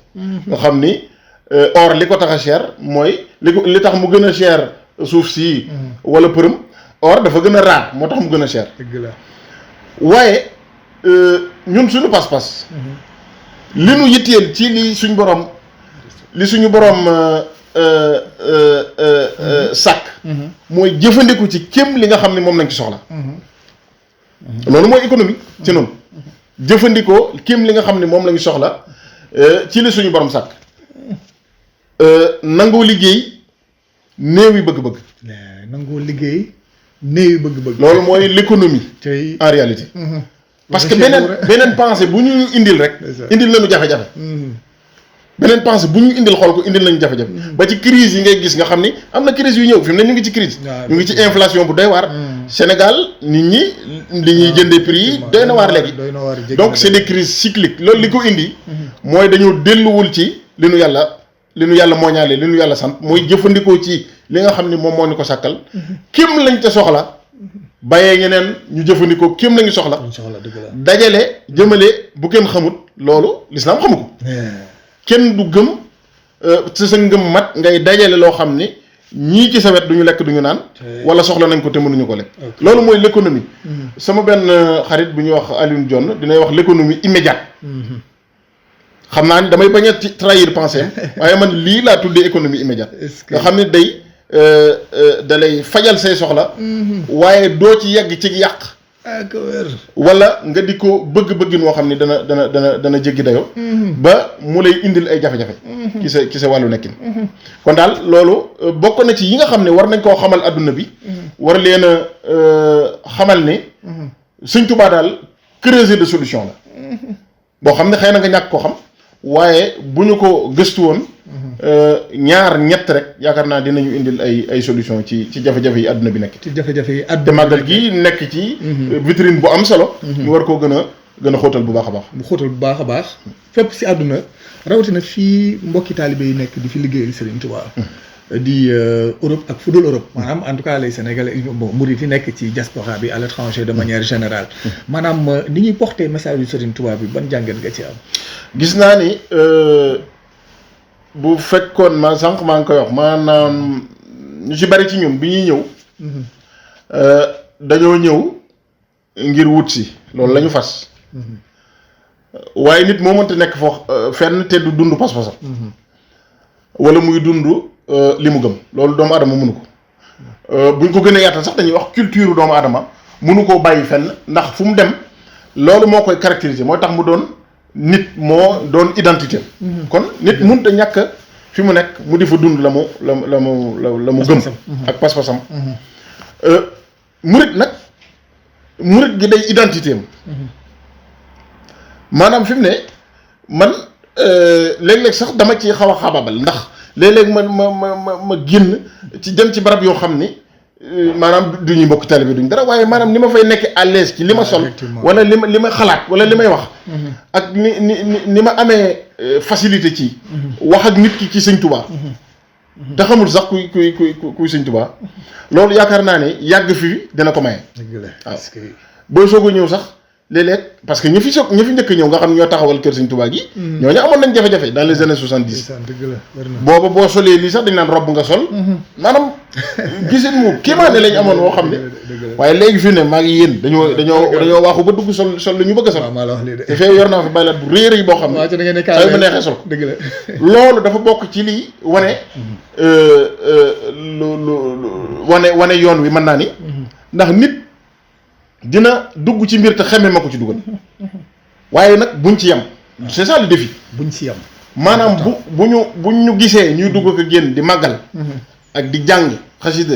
nga xam ni or li ko tax a cher mooy li tax mu gën a cher suuf si wala përëm or dafa gën a raar moo tax mu gën a cher dëgg la waaye ñun suñu pas-pas li nu yitteel ci li suñu borom sàkk mooy jëfandiku ci kéem li nga xam ne moom lañ ci soxla loolu mooy économie ci noonu jëfandikoo kéem li nga xam ne moom lañu soxla ci li suñu borom sàkk nangoo liggéey néew yi bëgg-bëgg. nangoo liggéey néew yi bëgg-bëgg. loolu mooy l'économie. tey en réalité. parce que beneen pensée bu ñu indil rek. indil nañu jafe-jafe. beneen pensée bu ñu indil xool ko indil nañu jafe-jafe. ba ci crise yi ngay gis nga xam ni am na crise yu ñëw fi mu ne ñu ngi ci crise ñu ngi ci inflation bu doy waar. Sénégal nit ñi li ñuy jëndee prix yi doy na waar léegi. donc c'est des crises cycliques loolu li ko indi. mooy dañoo delluwul ci li nu yàlla mooñaale li nu yàlla sant mooy jëfandikoo ci li nga xam ni moom moo ni ko sàkkal kim lañ ca soxla bàyyee ñeneen ñu jëfandikoo kim lañu soxla dajale jëmale bu kenn xamut loolu lislaam xamu ko kenn du gëm sa ngëm mat ngay dajale loo xam ni ñii ci sa wet duñu lekk duñu naan wala soxla nañ ko te mënuñu ko lekk loolu mooy l'économie sama benn xarit bu ñuy wax Alioune Dione dinay wax l'économie immédiate xam naa ni damay bañ a trahir pensée waaye man lii laa tuddee économie immédiate nga xam ne day da lay fajal say soxla waaye doo ci yegg ci yàq wala nga di ko bëgg-bëggin woo xam ni dana jéggi dayo ba mu lay indil ay jafe-jafe ci sa wàllu nekkin kon daal loolu bokk na ci yi nga xam ne war nañ koo xamal adduna bi war leen a xamal ni Sëñ Tuubaa daal creuset de solution la boo xam ne xëy na nga ñàkk koo xam waaye bu ñu ko gëstu woon ñaar ñett rek yaakaar naa dinañu indil ay solution ci jafe-jafe yi àdduna bi nekk. ci jafe-jafe yi àdduna te màggal gi nekk ci. vitrine bu am solo. ñu war koo gën a xóotal bu baax a baax. bu xóotal bu baax a baax. fépp si àdduna rawatina fii mbokki taalibe yi nekk di fi liggéeyal Serigne Touba. di Europe ak fu dul Europe maanaam en tout cas les Sénégalais bon murid yi nekk ci diaspora bi à l'étranger de manière générale maanaam ni ñuy porter message yu Serigne Touba bi ban jàngat nga ci am. gis naa ni bu fekkoon ma sànq maa ngi koy wax maanaam ñu ci bari ci ñun bi ñuy ñëw dañoo ñëw ngir wut si loolu la ñu fas waaye nit moo mënta nekk foo fenn te du dund pas-pasam wala muy dund li mu gëm loolu doomu aadama mënu ko buñ ko gën a yaatal sax dañuy wax culture doomu aadama mënu koo bàyyi fenn ndax fu mu dem loolu moo koy caractériser mooy tax mu doon nit moo doon identité kon nit mënut a ñàkk fi mu nekk mu di fa dund la mu gëm ak pas-pasam murit nag murit gi day identité am maanaam fi mu ne man léeg-léeg sax dama ci xaw a xababal ndax léeg-léeg ma génn ci dem ci barab yoo xam ni maanaam du ñuy mbokk taalibe duñ dara waaye maanaam ni ma fay nekk à l'aise ci li ma sol wala li ma xalaat wala li may wax ak ni ma amee facilité ci wax ak nit ki ci Sëñ Tuubaa te xamul sax kuy Sëñ Tuubaa loolu yaakaar naa ne yàgg fii dina ko maye waaw boo soog a ñëw sax léeg-léeg parce que ñi fi njëkk ñëw nga xam ñoo taxawal kër Sëñ Tuubaa gi ñooñu amoon nañ jafe-jafe dans les années 70 booba boo solee lii sax dañ naan robb nga sol maanaam gisin mu kéemaane lañ amoon woo xam ne waaye léegi fi ne maa ngi yéen dañoo waaxu ba dugg sol lu ñu bëgg a sol te fee yor naa fa baylaat bu réer yi boo xam ne say ma neexee sol loolu dafa bokk ci lii wane wane yoon wi mën naa ni ndax nit dina dugg ci mbir te xeme ma ko ci dugal waaye nag buñ ci yem c'est ça le défi buñ ci yem maanaam buñ ñu gisee ñuy dugg ko génn di màggal ak di jàng xasida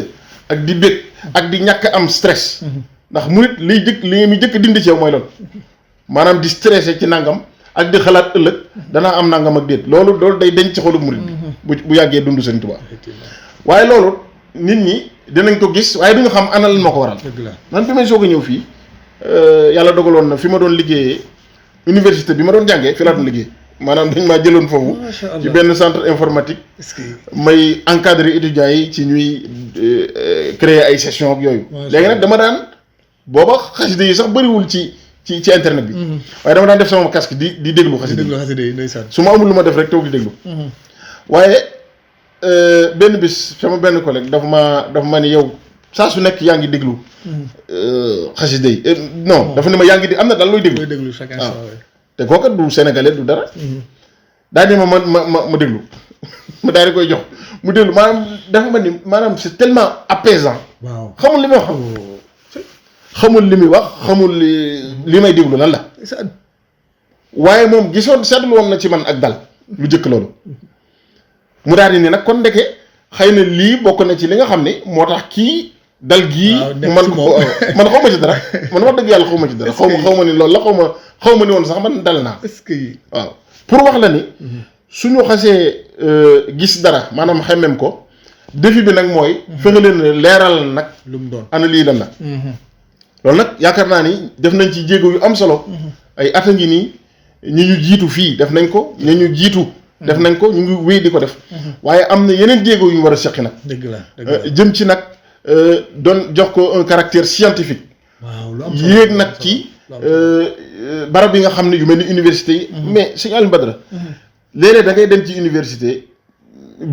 ak di bég ak di ñàkk am stress ndax murit li muy jëkk dindi ci yow mooy loolu maanaam di stressé ci nangam ak di xalaat ëllëg danaa am nangam ak déet loolu day denc ci xolu murit bu yàggee dund Sëñ Tuubaa waaye loolu nit ñi dinañ ko gis waaye duñu xam ana lan moo ko waral man bi may soog a ñëw fii yàlla dogaloon na fi ma doon liggéeyee université bi ma doon jàngee fi laa doon liggéey maanaam dañ maa jëloon foofu ci benn centre informatique may encadrer étudiants yi ci ñuy créer ay session ak yooyu léegi nag dama daan booba xasida yi sax bëriwul ci internet bi waaye dama daan def sama casque di déglu xasida yi su ma amul lu ma def rek toog di déglu waaye benn bis sama benn collègue dafa ma ni yow saa su nekk yaa ngi déglu xasida yi non dafa ne ma yaa ngi di am na daal looy déglu waaw te kooka du sénégalais du dara daa ne ma déglu ma daal di koy jox mu déglu maanaam dafa ma ni maanaam c'est tellement apaisant xamul li may wax xamul li muy wax xamul li may déglu lan la waaye moom gisoon seetlu woon na ci man ak dal lu jëkk loolu mu daal di ni nag kon ndeke xëy na lii bokk na ci li nga xam ne moo tax kii dal gii man xaw ma ci dara man wax dëgg yàlla xaw ma ci dara xaw ma ni loolu la xaw ma ni woon sax man dal naa waaw pour wax la ni suñu xasee gis dara maanaam xemmem ko défi bi nag mooy fexe leen leeral nag lu mu doon ana lii lan la loolu nag yaakaar naa ni def nañ ci jéego yu am solo ay at a ngi nii ñi ñu jiitu fii def nañ ko ñi ñu jiitu def nañ ko ñu ngi wéy di ko def waaye am na yeneen jéego yu ñu war a seqi nag jëm ci nag doon jox ko un caractère scientifique yéeg nag ci barab yi nga xam ne yu mel ni université yi mais Sëñ Aliou Badara léeg-léeg da ngay dem ci université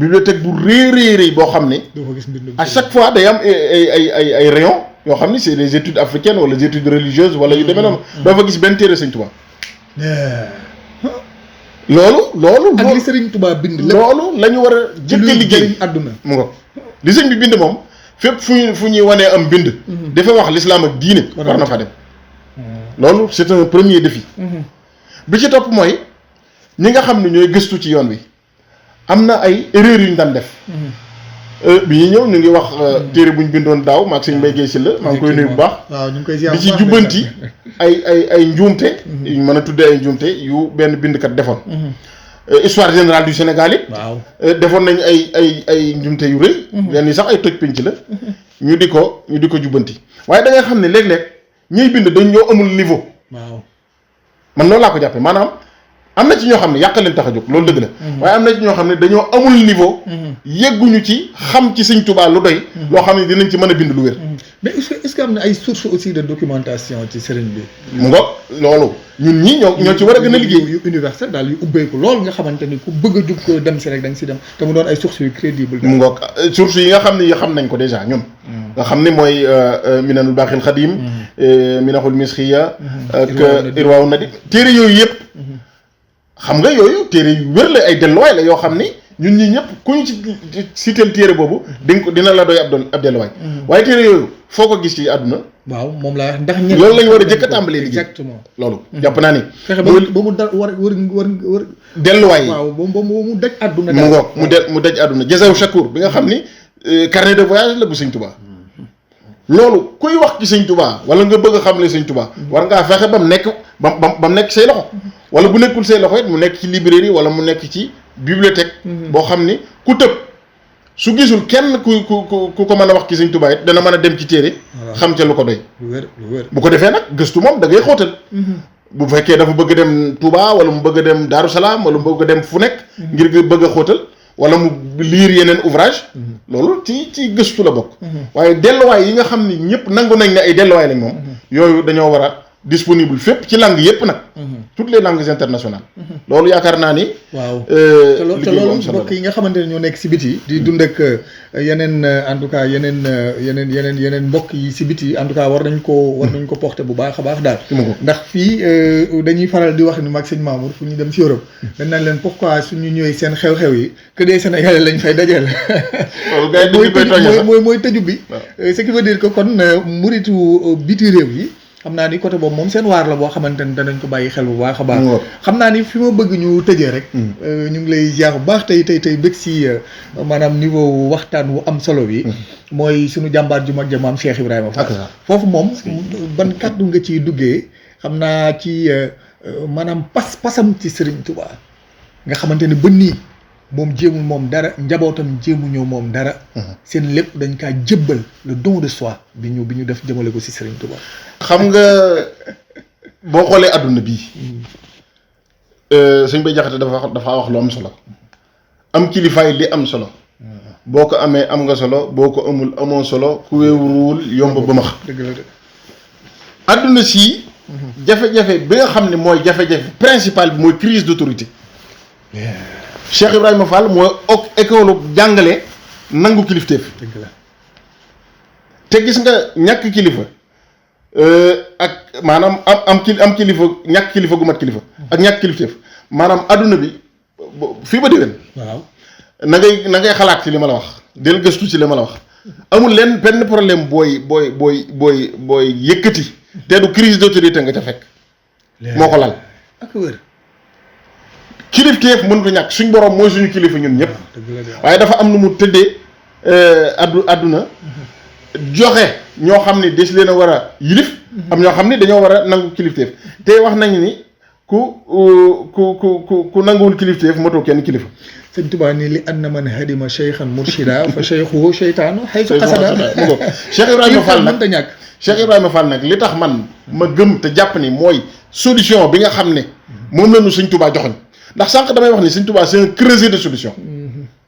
bibliothèque bu réy boo xam ne à chaque fois day am ay rayons yoo xam ni c'est des études africaines wala des études religieuses wala yu demee noonu doo fa gis benn téere Sëñ Tuubaa loolu ak li Sëriñ Tuubaa bind loolu la ñu war a jëkk a liggéey àdduna mu nga li sëñ bi bind moom fépp fu ñuy wanee am bind dafa wax l'islam ak diine war na fa dem loolu c'est un premier défi bi ci topp mooy ñi nga xam ne ñooy gëstu ci yoon wi am na ay erreurs yu ñu daan def bi ñuy ñëw ñu ngi wax téere bu ñu bindoon daaw maag sëñ Mbaye Guèye Sylla maa ngi koy nuyu bu baax di ci jubbanti ay njuumte yu ñu mën a tuddee ay njuumte yu benn bindkat defoon histoire générale du Sénégal it defoon nañ ay njuumte yu rëy yenn yi sax ay toj pénc la ñu di ko jubbanti waaye da ngay xam ne léeg-léeg ñuy bind dañ ñoo amul niveau man noonu laa ko jàppee maanaam am na ci ñoo xam ne yàq leen tax a jóg loolu dëgg la waaye am na ci ñoo xam ne dañoo amul niveau yegguñu ci xam ci Sëñ Tuubaa lu doy loo xam ne dinañ ci mën a bind lu wér mais est-ce que am na ay sources aussi de documentation ci sëriñ bi mu ngoog loolu ñun ñii ñoo ci war a gën a liggéey yu universel daal yu ubbeeku loolu nga xamante ni ku bëgg a jug ko dem si rek da nga si dem te mu doon ay sources yu crédible mu ngoog sources yi nga xam ne xam nañ ko déjà ñun nga xam ne mooy Minanul Baaxil Xadiim Minahul Misxiya ak Irwaawu Nadim téere yooyu yëpp xam nga yooyu téere yu wér la ay delluwaay la yoo xam ni ñun ñii ñëpp ku ñu ci citeel téere boobu dina la doy ab delluwaay waaye téere yooyu foo ko gis ci àdduna waaw moom laa ndax loolu lañ war a jëkk a tàmbalee liggéey exactement loolu jàpp naa ni fexe ba mu war delluwaay yi waaw ba mu daj àdduna mu ngoog mu daj àdduna Jazaw Shakur bi nga xam ni carnet de voyage la bu Sëñ Tuubaa loolu kuy wax ci Sëñ Tuubaa wala nga bëgg a xamle Sëñ Tuubaa war ngaa fexe ba mu nekk ba mu nekk say loxo wala bu nekkul say loxo it mu nekk ci librairie wala mu nekk ci bibliothèque boo xam ni ku tëb su gisul kenn ku ko mën a wax ci Sëñ Tuubaa it dana mën a dem ci téere xam ca lu ko doy lu wér bu ko defee nag gëstu moom da ngay xóotal bu fekkee dafa bëgg dem Touba wala mu bëgg a dem Daaru Salaam wala mu bëgg a dem fu nekk ngir nga bëgg a xóotal wala mu liir yeneen ouvrage loolu ci gëstu la bokk waaye delluwaay yi nga xam ni ñëpp nangu nañ ne ay delluwaay lañ moom yooyu dañoo war a disponible fépp ci langue yëpp nag toutes les langues internationales loolu yaakaar naa ni waaw te loolu mbokk yi nga xamante ne ñoo nekk si biti di dund ak yeneen en tout cas yeneen mbokk yi si biti en tout cas war nañ ko porter bu baax a baax daal ndax fii dañuy faral di wax ni mag sëñ Mamour fu ñu dem si Europe dañ naan leen pourquoi suñu ñëwee seen xew-xew yi que des Sénégalais lañ fay dajeel mooy tëju bi ce qui veut dire que kon muritu biti réew yi xam naa ni côté boobu moom seen waar la boo xamante ni danañ ko bàyyi xel bu baax a baax xam naa ni fi ma bëgg ñu tëjee rek ñu ngi lay ziar bu baax tey bëgg si maanaam niveau waxtaan wu am solo bi mooy suñu jàmbaar ju mag ja maam Cheikh Ibrahima Fall foofu moom ban kàddu nga ciy duggee xam naa ci maanaam pasam ci Serigne Touba nga xamante ni ba nii moom jéemul moom dara njabootam jéemuñoo moom dara seen lépp dañ kaa jébbal le don de soi bi ñu def jëmale ko si Serigne Touba xam nga boo xoolee adduna bii sëñ Bay Jaxate dafa wax lu am solo am kilifaay li am solo boo ko amee am nga solo boo ko amul amoo solo ku wéewuruwul yomb ba max dëgg la de adduna sii jafe-jafe bi nga xam ne mooy jafe-jafe principal bi mooy crise d'autorité Cheikh Ibrahima Fall mooy école jàngale nangu kilifteef dëgg la te gis nga ñàkk kilifa ak maanaam am kilifa ñàkk kilifa gu mat kilifa ak ñàkk kilifteef maanaam adduna bi fii ba déwén waaw na ngay xalaat ci li ma la wax del gëstu ci li ma la wax amul leen benn problème booy yëkkati te du crise d'autorité nga ca fekk moo ko lal ak wér kilifteef mënut a ñàkk suñ borom mooy suñu kilifa ñun ñëpp waaye dafa am nu mu tëddee adduna joxe ñoo xam ne des leen a war a yilif am ñoo xam ne dañoo war a nangu kilifteef te wax nañu ni ku nanguwul kilifteef matoo kenn kilifa sëñ Tuubaa ni li anna man hadima cheikhan murshida fa cheikhuhu cheytaanu haysu qasada Cheikh Ibrahima Fall nag mënta ñàkk Cheikh Ibrahima Fall nag li tax man ma gëm te jàpp ni mooy solution bi nga xam ne moom la ñu sëñ Tuubaa joxoñ ndax sànq damay wax ni sëñ Tuubaa c'est un creuset de solution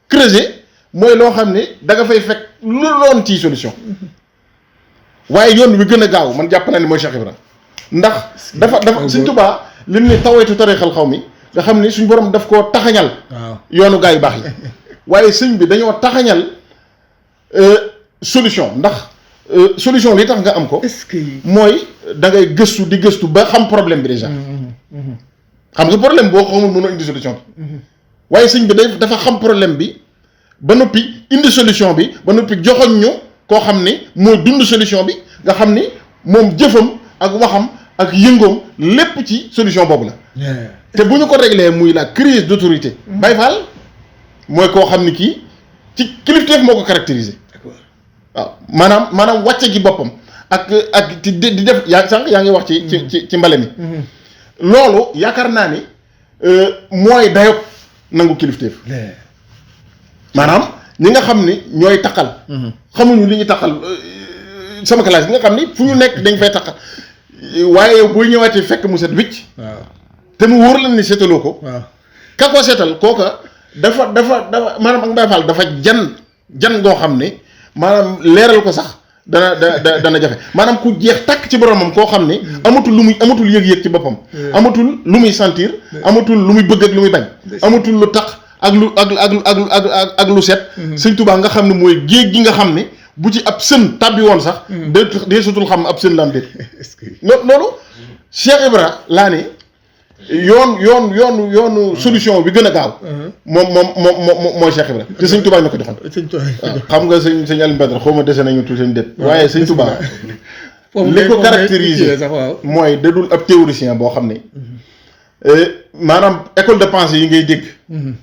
creuset mooy loo xam ne da nga fay fekk lu doon ci solution waaye yoon wi gën a gaaw man jàpp naa ni mooy Cheikh Ibrahima ndax dafa sëñ Tuubaa lim ne tawaytu tarixal xaw mi nga xam ni suñ borom daf koo taxañal yoonu gaa yu baax yi waaye sëñ bi dañoo taxañal solution ndax solution li tax nga am ko mooy da ngay gëstu di gëstu ba xam problème bi déjà xam nga problème boo xamul mënoo indi solution bi waaye sëñ bi dafa xam problème bi ba noppi indi solution bi ba noppi joxoñ ñu koo xam ni moo dund solution bi nga xam ni moom jëfam ak waxam ak yëngoom lépp ci solution boobu la te bu ñu ko réglé muy la crise d'autorité Baye Fall mooy koo xam ni kii ci kilifteef moo ko caractérisé waaw maanaam wàcce gi boppam ak di def yaa ngi wax ci mbale mi loolu yaakaar naa ni mooy dayop nangu kilifteef maanaam ñi nga xam ni ñooy taqal xamuñu li ñu taqal sama classe yi nga xam ni fu ñu nekk dañ fay taqal waaye yow booy ñëwaatee fekk mu set wicc te mu wóor la ni seetaloo ko ka ko seetal kooka dafa maanaam ak Baye Fall dafa jan goo xam ne maanaam leeral ko sax dana jafe maanaam ku jeex tàkk ci boromam koo xam ne amatul yëg-yëg ci boppam amatul lu muy sentir amatul lu muy bëgg ak lu muy bañ amatul lu tax ak lu set sëñ Tuubaa nga xam ne mooy géej gi nga xam ne bu ci ab sën tàbbi woon sax dee sutul xam ab sën la am déet loolu Cheikh Ibra laa ne yoonu solution bi gën a gaaw. moom mooy Cheikh Ibra te sëñ Touba ñu ko joxoon. waaw xam nga sëñ Alioune Badara xaw ma dese nañu tuuti seen déet. waaye sëñ Touba li ko caractériser mooy dadul ab théoricien boo xam ne. maanaam école de pensée yi ngay dégg.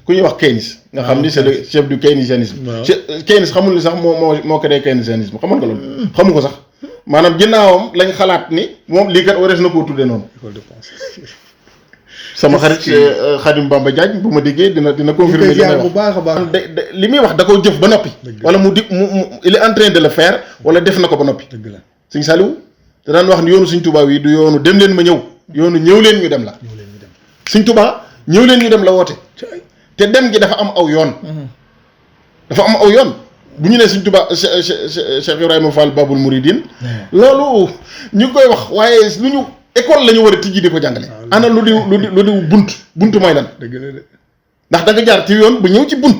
ku ñuy wax Keynes. nga xam ni c'est le chef du keynésianisme. Keynes xamul ni sax moo créé keynésianisme xamoon nga loolu. xamu ko sax maanaam ginnaawam lañ xalaat ni moom lii kat warees na koo tuddee noonu. école de pensée. sama xarit Khadim Bamba Diagne bu ma déggee dina confirmer li may wax bu baax a baax. li muy wax da koo jëf ba noppi. wala mu il est en train de le faire wala def na ko ba noppi. dëgg la sëñ Saliou da daan wax ni yoonu sëñ Touba yi du yoonu dem leen ma ñëw yoonu ñëw leen ñu dem la. sëñ Touba ñëw leen ñu dem la woote te dem gi dafa am aw yoon. dafa am aw yoon bu ñu nee sëñ Touba Cheikh Ibrahima Fall Babul Mouridine loolu ñu ngi koy wax waaye lu ñu école la ñu war a tijji di ko jàngale. ana lu di bunt mooy lan. ndax da nga jaar ci yoon ba ñëw ci bunt.